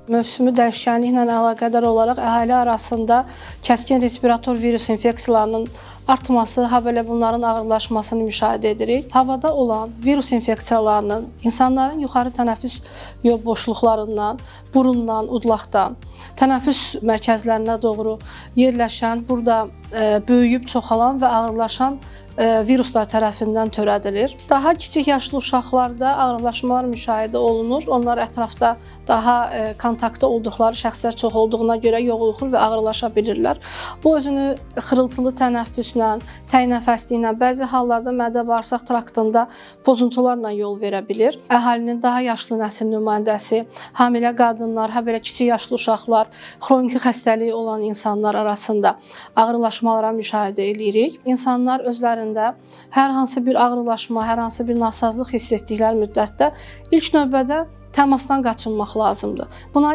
Mövsümi dəyişkənliklə əlaqədar olaraq əhali arasında kəskin respirator virus infeksiyalarının artması, habelə bunların ağırlaşmasını müşahidə edirik. Havada olan virus infeksiyalarının insanların yuxarı tənəffüs yol boşluqlarından, burundan, udlaqdan tənəffüs mərkəzlərinə doğru yerləşən, burada böyüyüb çoxalan və ağırlaşan viruslar tərəfindən törədilir. Daha kiçik yaşlı uşaqlarda ağırlaşmalar müşahidə olunur. Onlar ətrafda daha kontaktda olduqları şəxslər çox olduğuna görə yoluxur və ağırlaşa bilirlər. Bu özünü xırıltılı tənəffüslə, təngnəfəsliklə, bəzi hallarda mədə-bağırsaq traktında pozuntularla yol verə bilir. Əhalinin daha yaşlı nəsil nümayəndəsi, hamilə qadınlar, habelə kiçik yaşlı uşaqlar, xroniki xəstəliyi olan insanlar arasında ağırlaşmalara müşahidə eləyirik. İnsanlar özlərində hər hansı bir ağrılaşma, hər hansı bir nasazlıq hiss etdikləri müddətdə ilk növbədə təmasdan qaçınmaq lazımdır. Buna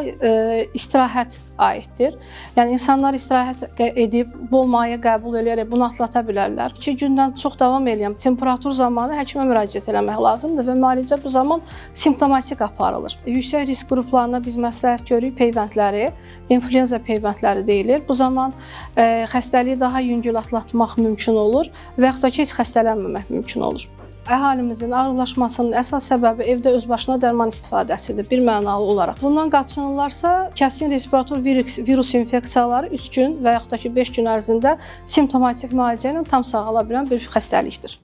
istirahət aiddir. Yəni insanlar istirahət edib bol maye qəbul eləyərək bunu atlata bilərlər. 2 gündən çox davam eləyən temperatur zamanı həkimə müraciət eləmək lazımdır və müalicə bu zaman simptomatik aparılır. Yüksək risk qruplarına biz məsləhət görürük peyvəndləri, influenza peyvəndləri deyilir. Bu zaman xəstəliyi daha yüngül atlatmaq mümkün olur və yaxud da ki, heç xəstələnməmək mümkün olur. Əhalimizin ağırlaşmasının əsas səbəbi evdə özbaşına dərman istifadəsidir, bir mənalı olaraq. Bundan qaçınırlarsa, kəskin respirator virus infeksiyaları 3 gün və yaxud da ki 5 gün ərzində simptomatik müalicə ilə tam sağala bilən bir xəstəlikdir.